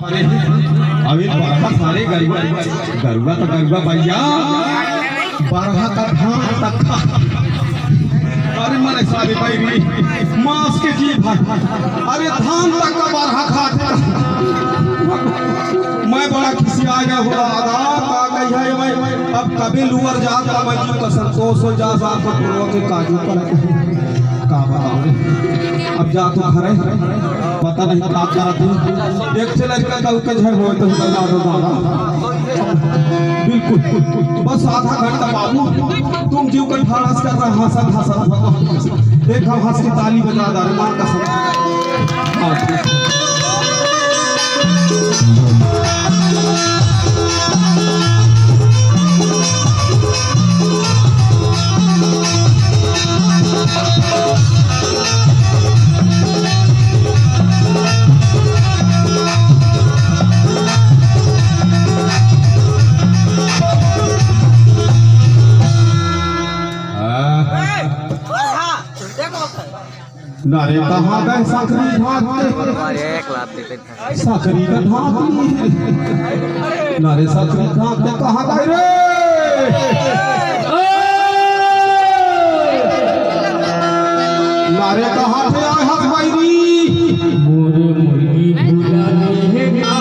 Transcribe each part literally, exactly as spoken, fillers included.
अरे, अबे बरहा सारे गरुआ, गरुआ तो गरुआ भैया, बरहा का धान तक खा। अरे मने सारे भाई, मांस के जी भाई, अरे धान तक का बरहा खाथे। मैं बड़ा खिसिया गया हूँ दादा, का कहिया ये भाई, अब कभी लुअर जात का मैं जी का संतोष हो जा, साथ में के काजू कर। का बताओ रे? अब जा तो घरे, पता नहीं का करत हूँ। एक से लड़का का उके झड़ होए तो बता दो दादा। बिल्कुल, बस आधा घंटा बाबू, तुम जीव का ढाढ़स कर रहे, हंसत हंसत। एक हम हंस के ताली बजा दे, माँ कसम। हाँ, ठीक। नारे कहाँ गए सकरी घाट के? अरे एक लात दे दे। सकरी का घाट नहीं है। नारे सकरी घाट के कहाँ गए रे? नारे कहाँ थे आए हस बैरी? मोर मुर्गी बुलाने है ना?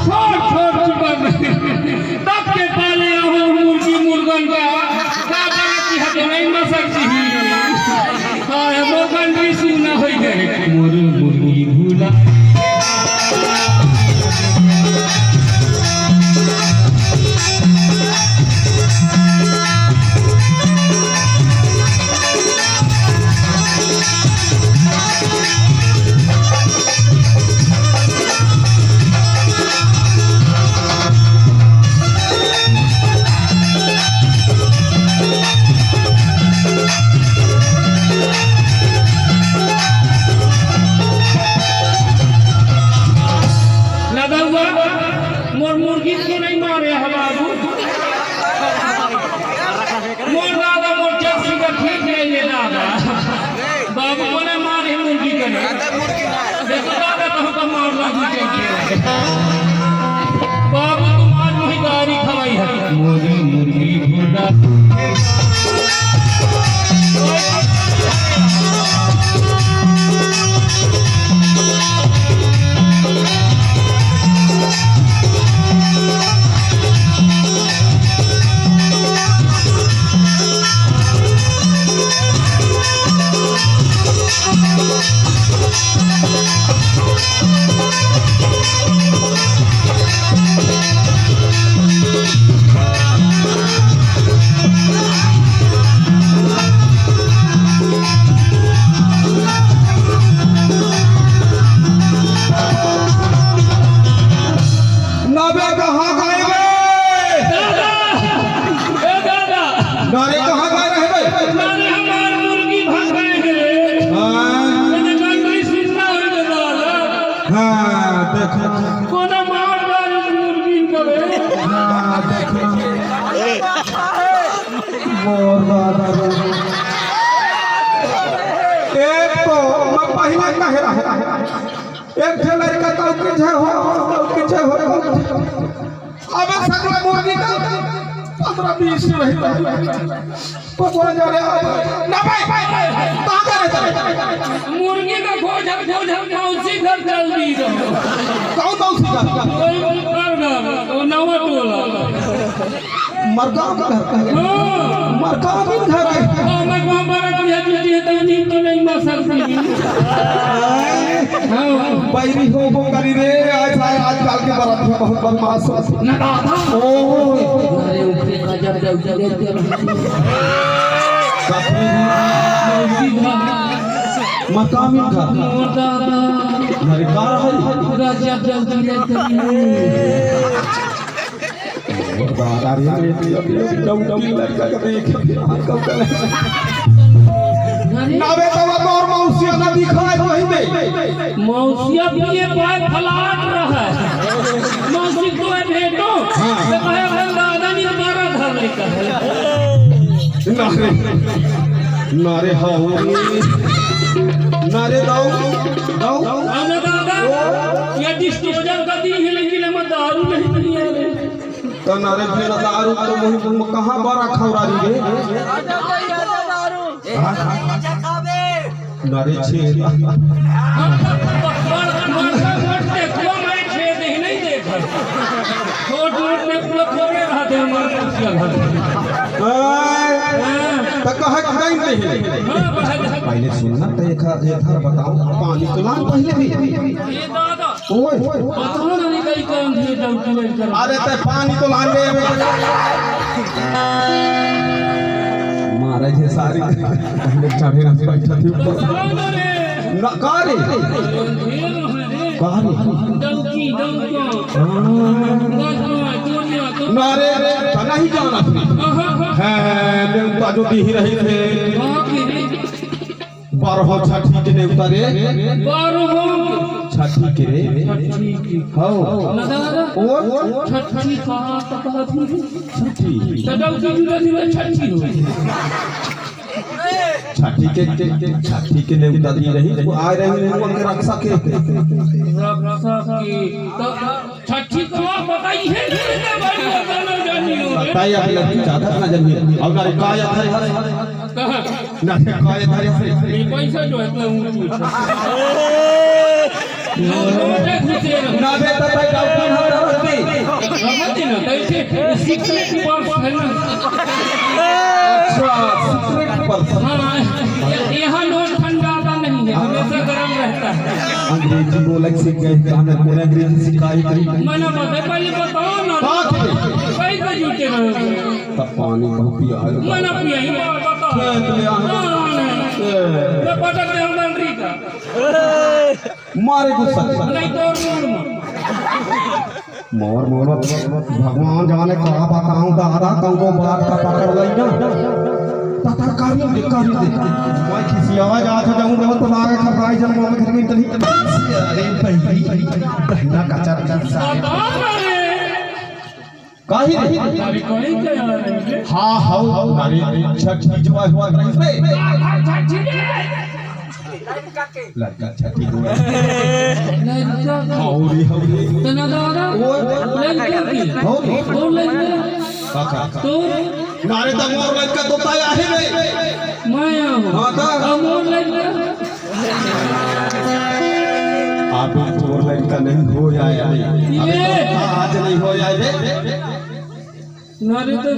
छोड़, छोड़, चुप कर। तब के पाले अहो मुर्गी मुर्गन का, का बात की हद नहीं मसक जी। हाँ, मोगन भी सुना होई गए। मोर मुर्गी भूला। लगा हुआ, मोर मुर्गी को नहीं मारे हवा बाबू। मोर दादा मोर जर्सी का ठीक नहीं है दादा। बाबू मने मार ही मुर्गी कने। देखो दादा कहूँ का मार लागू चल के। बाबू तुम्हार मुही गारी खवाई है। मोरी मुर्गी भूला। नबे कहाँ गए बे? दादा, ए दादा। नारे कहाँ गए रहे बे? नारे हमार मुर्गी भाग गए रे। हाँ। मैंने कहा, "कोई सुनना हो रे दादा।" हाँ, देखो। कोना मार डाल मुर्गी को रे। हाँ, देखो। मोर दादा रे। एक तो मैं पहले कह रहा हूँ, एक ठे लड़का तो किछ हो, तो किछ हो। अब एक सकला मुर्गी का पन्द्रह बीस रहता है। तो बोला जा रहा है, ना भाई, भाई, भाई, कहाँ जा रहे थे? मुर्गी का खोज, खोज, मौसी घर चल दी तो। कौन मौसी घर? वही, वही घर, वो नवा टोला। मरकाम घर। हाँ। मरकाम घर है। हाँ, मैं कहाँ मरत है, तुझे तो नींद तो नहीं मर सकती। हाँ। बैरी हो वो करी रे, आज, आजकल के बरात में बहुत बदमाश हो। ना दादा। ओ। अरे, ऊपरे गजब जल्दी रहते हैं। मरकाम घर। ओ दादा। अरे, का रहा है? गजब जल्दी रहते हैं। दादा रे, डौकी लड़का के देख, फिर हम कब करें? अरे, ना बेटा, वो तो और मौसिया ना दिखाए वहीं में। मौसिया पिए पाए फलाट रहा है। मौसी तो है भेटो। हाँ। तो कहे, "हम दादा नहीं, तुम्हारा घर लेकर है।" ना रे, ना रे, हाँ, ना रे, दाऊ, दाऊ। हाँ ना दादा, ये डिस्पोजल का दी है, लेकिन हम दारू नहीं पिए रे। त नरे फेर दारू तो मुही मुंह कहाँ बड़ा खौरारी रे? हाँ? नरे छे। छोट मोट में पूरा फोड़े रहते हैं, हमारे कुर्सिया घर। ए, त कहा कहीं नहीं है। हाँ, बस। पहले सुनना तो एक, एक बार बताओ, पानी तो लान पहले भी। ये दादा, ओए। पता नहीं कहीं काम दिए डौकी लड़का। अरे, तै पानी तो लान दे बे। मारे जे सारी पहले चढ़े ना बैठा थी ऊपर। ना का रे? का रे? डौकी, डौका। हाँ। डौका, चोरिया, तो ना रे, तना ही जाना थी। हाँ, हाँ, हाँ। है, देवता जो दी ही रही थे। बारहो छठी के नेवता रे। बारहो। छठी के रे। छठी के। हौ। ना दादा। ओ। छठी कहाँ तक रहती है? छठी। तो डौकी जुड़ा जुड़ा छठी हो। छठी के, के, के, छठी के नेवता दी रही। वो आ रही है, वो के रक्षा के। रक्षा की। तो छठी तो आप बताई है, नहीं तो भाई, वो गाना जानी हो रे। बताई आप लड़की ज्यादा ना जानिए। और गाड़ी का याद है? कहाँ? ना, का याद है? ये पैसा जो है, इतना ऊंच ऊंच। और रोटे घुसे रहो। ना बेटा, भाई, डॉक्टर ना रहती। रहती ना, तो इसे secret purse है ना। अच्छा, secret purse। हाँ, यहाँ लोग ठंडाता नहीं है, हमेशा गर्म रहता है। अंग्रेजी बोले सीख गए, तो हमें पूरा अंग्रेजी सिखाई गई। मैंने बताया, पहले बताओ ना। बात है। कई का जूते रहोगे? तब पानी बहुत पिया है। मैंने पिया ही, बात बताओ। खेत में आ। हाँ। ए। मैं पटक दे हूँ बाउंड्री का। मारे गुस्सा। नहीं तो और मूड़ में। मोर मोर भगवान जाने का बताऊं दादा, तुमको बात का पकड़ लई ना। पता करी दे, करी दे। मैं खिसियावा जात हो जाऊं, मैं तो लागे खपाई जब मैं घर में इतनी। अरे भाई, बहना का चर्चा। काहे रे? अरे कोई क्या यार है? हाँ, हाँ, अरे, अरे, छठी जो है, हुआ रही से। लड़का छठी को। लड़का। हौरी, हौरी। तना दादा। वो। लड़का की। हौरी। वो लड़का। काका। तो। नारे तो मोर लड़का तो ताया है रे। मैं हूँ। हाँ, तो। अब मोर लड़का। अबे तोर लड़का नहीं हो जाए, अबे। अबे ये। तो आज नहीं हो जाए बे। नारे तो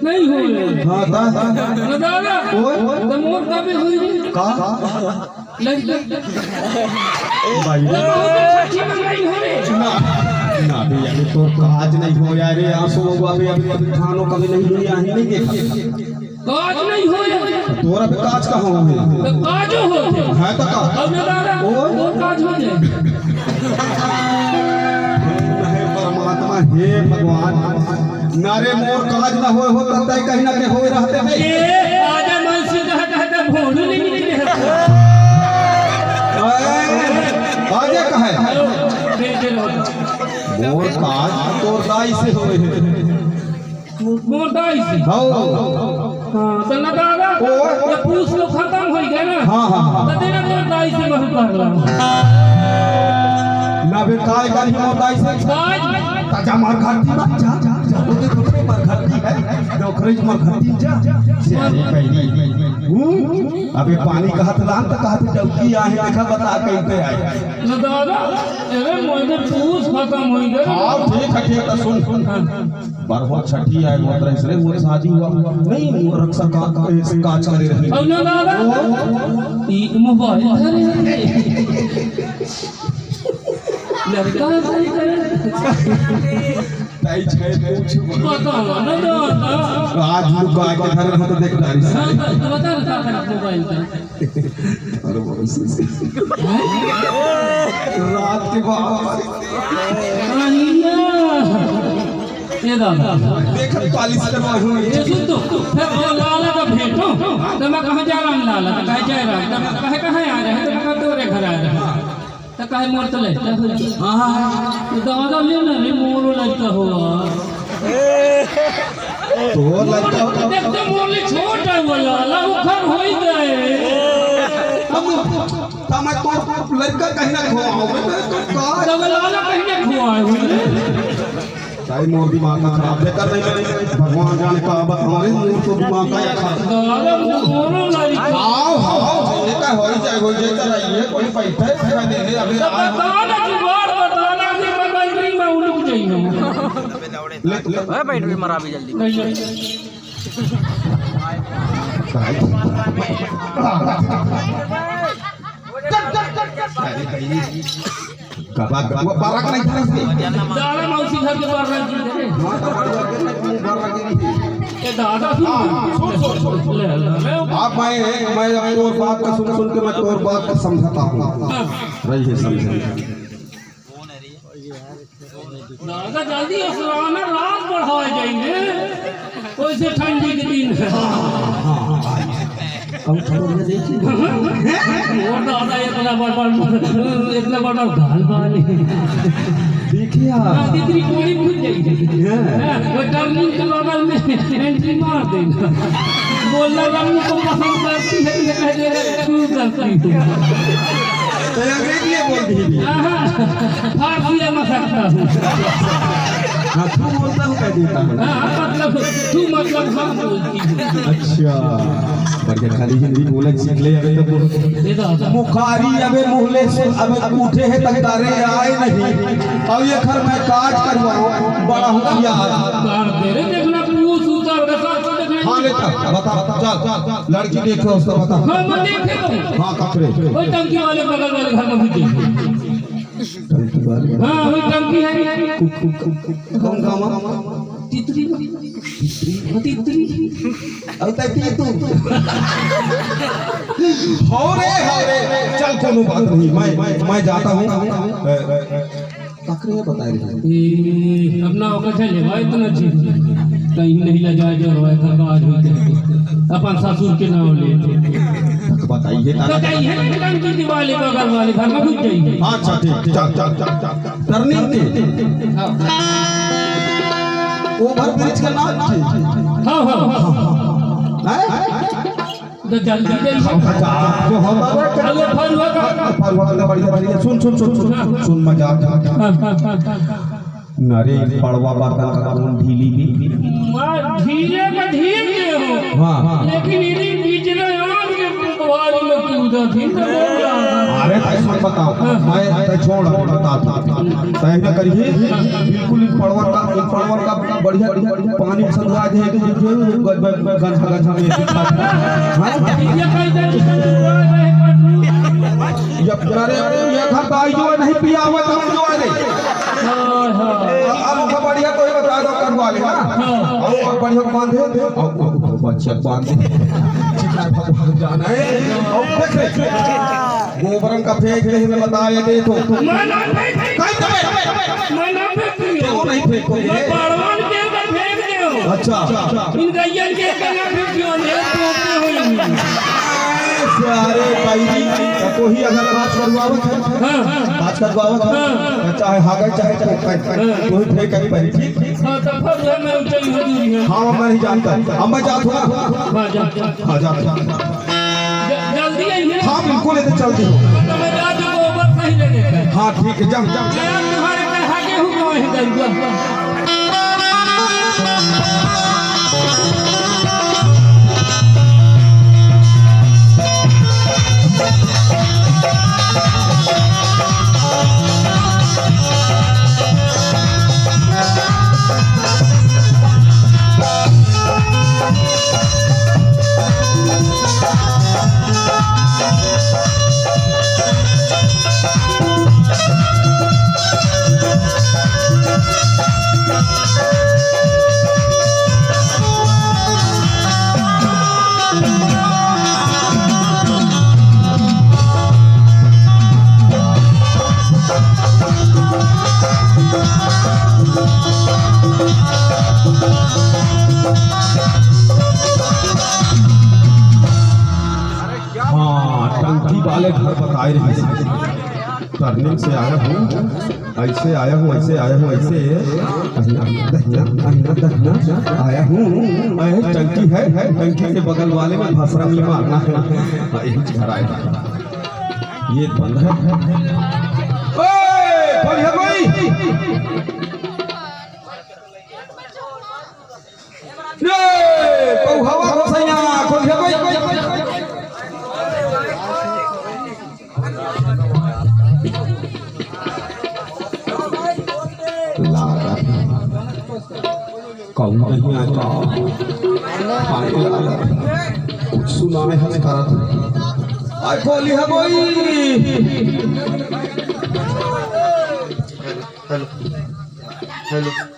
नहीं हो जाए। हाँ, ता। ना दादा। ओए। तो मोर कबे हुई रे? का? लड़का। भाई। तो बहुत अच्छी मंगाई हो रे। ना, ना बे, अबे तोर काज नहीं हो जाए रे, आंसू बाबू, अबे, अबे, अबे ठानो कभी नहीं हुई, यहाँ नहीं देखा। काज नहीं होय। तोरा भी काज कहाँ होय? तो काजो होथे। है तो का? अब ना दादा, ओ? तो काज हो जाए। हे परमात्मा, हे भगवान, नारे मोर काज ना होय हो, तब तय कहीं ना कहीं होय रहते बे। ये आजा मन से कहा, कहा, कहा, भोरू नहीं निकले। ए, आजे कहे। दे, दे लो। मोर काज तोर दाई से होय हे। मोर दाई से। हाँ। हाँ, तो ना दादा, ओ। ये पूछ तो खत्म हो गया ना। हाँ, हाँ, हाँ। तो तेरा तो दाई से बहुत कर रहा हूँ। ना बे, काय करी मोर दाई से? काय? ताजा मार खाती मत जा, जा, जा, वो तो दूसरे मार खाती है, डोकरे मार खाती जा। से अरे पहली, हम्म? अबे पानी कहत लान तो कहत डौकी आहे, देखा बता कैसे आए। ना दादा, अरे मोर पूछ खत्म हो गया। हाँ, ठीक है, ठीक है, सुन। हाँ। बारहो छठी आए, मोर तरह से मोर शादी हुआ। नहीं, मोर रक्षा का, का, काज करे रही। अब ना दादा, ओ। ई मोबाइल धरे। लड़का धरे करे। ताई छै पूछ। बताओ ना दादा। आज लुका के धरे हो तो देख डारी से। हाँ, तो बता ना, का करे मोबाइल का? अरे बाबा, रात के बाबा। अहिया। ए दादा, देखत पालिश करवा हूँ। ये सुन तो, फिर वो लाला का भेंटो, तो मैं कहाँ जा रहा हूँ लाला, तो कहे जा रहा हूँ, तो मैं कहे कहाँ आ रहे हैं, तो मैं कहा तोरे घर आ रहे हैं। तो कहे मोर तो लड़का हो। हाँ, हाँ, हाँ। तो दादा ले ना रे, मोरो लड़का हुआ। तो वो लड़का हो। देख तो मोर ले छोटा हुआ लाला, वो घर हो ही गए। अब तो मैं तो लड़का कहीं ना खोआ हूँ, मैं तो का तो वो लाला कहीं ना खोआ है। भाई मोर दिमाग ना खराब दे कर रही है। भगवान जाने का अब हमारे मोर तो दिमाग का या खराब। दादा, मोरो लड़का। आओ, आओ, आओ, ये का होई जाए, होई जाए, चला ये कोई बैठे, बैठे नहीं, अभी तो आए हो। बताओ ना, जुगाड़ बताओ ना, कि मैं बैटरी में उलझ गई हूँ। ले, ले। ओए, बैटरी मरा भी जल्दी। नहीं, नहीं। भाई। अरे भाई, कबा, कबा, वो बर्रा के नहीं था इसमें। दादा मौसी घर के बर्रा जी थे। हाँ, तो बर्रा के नहीं, बर्रा के नहीं। ए दादा सुन। हाँ, सुन, सुन, सुन, सुन। ले, ले, ले। आप मैं, मैं अब तोर बात का सुन, सुन के मैं तोर बात का समझता हूँ। हाँ। रही है समझे। दादा जल्दी असराना रात बढ़ाए जाएंगे। वैसे ठंडी के दिन है। कौन खबर में देखी? वो दादा इतना बड़ा, इतना बड़ा गाल वाले। देखिए आप। हाँ, जितनी कोड़ी फूट जाएगी। हाँ। हाँ, वो टर्निंग के बगल में एंट्री मार देना। बोलना रंग को पसंद करती है, ये कह देगा, तू करती है। तो अंग्रेजी ये बोल दी। हाँ, हाँ। फारसी में सकता हूँ। हाँ, तू बोलता हूँ, कह देता हूँ। हाँ, मतलब, तू मतलब हम बोलती हूँ। अच्छा, बढ़िया, खाली हिंदी बोले सीख ले, अबे तो बोल। ये तो आता है। मुखारी अबे मुहले से, अबे उठे हैं तकदारे आए नहीं। अब ये घर मैं काज करवाऊँ, बड़ा होशियार। काट दे रे, देखना, पूछ उतार के साथ साथ देखना। हाँ, लेता, बता, चल, चल, लड़की देखे उसको बता। हाँ, मैं देखे तो। हाँ, कपड़े। वो टंकी वाले बगल वाले घर में घुस जाइए। टंकी वाले। हाँ, वही टंकी है। कु-, कु-, कु-, कु-, कौन गाँव? तितरी। तितरी। तितरी। अब तक की तू। हो रे, हो रे। चल, कोनो बात नहीं। मैं, मैं जाता हूँ। ए, ए, ए, ककरे बता रही है? ए, अपना औकात है लेवा इतना चीज। कहीं नहीं ले जाए जो रोए घर का आज भी करके। अपन ससुर के नाम लेते। बताइए, तो कहीं है टंकी वाले बगल वाले घर में घुस जाइए। अच्छा, ठीक, चल, चल, चल, चल, चल। टर्निंग के। हाँ। ओवर ब्रिज का नाम की। हाँ, हाँ, हाँ। हैं? तो जल्दी दे। हम मजाक जो हम अरे फरुआ का। फरुआ का बढ़िया, बढ़िया। सुन, सुन, सुन, सुन। सुन मजाक। हाँ, हाँ, हाँ, हाँ। नरे पड़वा बर्तन का कौन ढीली भी। मैं ढीले का ढील दे हो। हाँ। लेकिन इन्हीं बीच में आन के बुआरी में कूदा थी, तो बोल रहा था। अरे भाई, सुन बताओ, हाँ। मैं तो छोड़, बता, बता। तय न करिए, बिल्कुल इन पड़वर का, इन पड़वर का बढ़िया, बढ़िया पानी में सतुआ दे, तो जो, जो, ग-, ग-, ग-, गंधा, गंधा में दिखा दे। हाँ? ये कैसे निकल रहा है, पटरू? ये, अरे, ये घर का आई जो है, नहीं पिया हुआ, तो हम जो है, नहीं। हाँ, हाँ। अब, अब बढ़िया तो ही बता दो, करवा लेना। हाँ। और, और बढ़िया बांध दे, और, और, और बच्चा बांध दे। जितना भगवान जाना है, और देख ले। गोबरन का फेंक रहे में बताए दे तो। मैं ना फेंक, कहीं तो मैं, मैं ना फेंक, क्यों नहीं फेंकोगे? मैं पड़वान के अंदर फेंक दे हो। अच्छा। इन गैयन के अंदर फेंक दो, ये टोपे हुई। सारे भाई, तो ही अगर काज करवावत है, हाँ। काज करवावत है, हाँ। चाहे हागे, चाहे टोपे, हाँ। तो ही फेंक के पड़ी, ठीक? हाँ, तो फिर मैं ऊंचाई हो दूरी है। हाँ, मैं नहीं जानता। अब मैं जाता हूँ। हाँ, जा, जा। हाँ, जाता हूँ। ज-, जल्दी आइए। हाँ, बिल्कुल, इधर चलती हूँ। तो मैं जा, जो गोबर सही ले लेकर। हाँ, ठीक है, जा, जा, जा। मैं तुम्हारे पे हागे हूँ, कौन है गरुआ? वाले घर बताए रहिस। टर्निंग से आया हूँ, ऐसे आया हूँ, ऐसे आया हूँ, ऐसे दहिना, दहिना, दहिना, दहिना आया हूँ। अरे टंकी है, है, टंकी से बगल वाले में भसरंग ले मारना है। हाँ, यही घर आए। ये बंद है। ओए, बढ़िया भाई। ये, पौहवा गोसैया, खोलिया भाई। लागत कौन नहीं आता। पानी लागत कुछ सुनाए हस करत। आय खोलिया भाई। Hello, hello.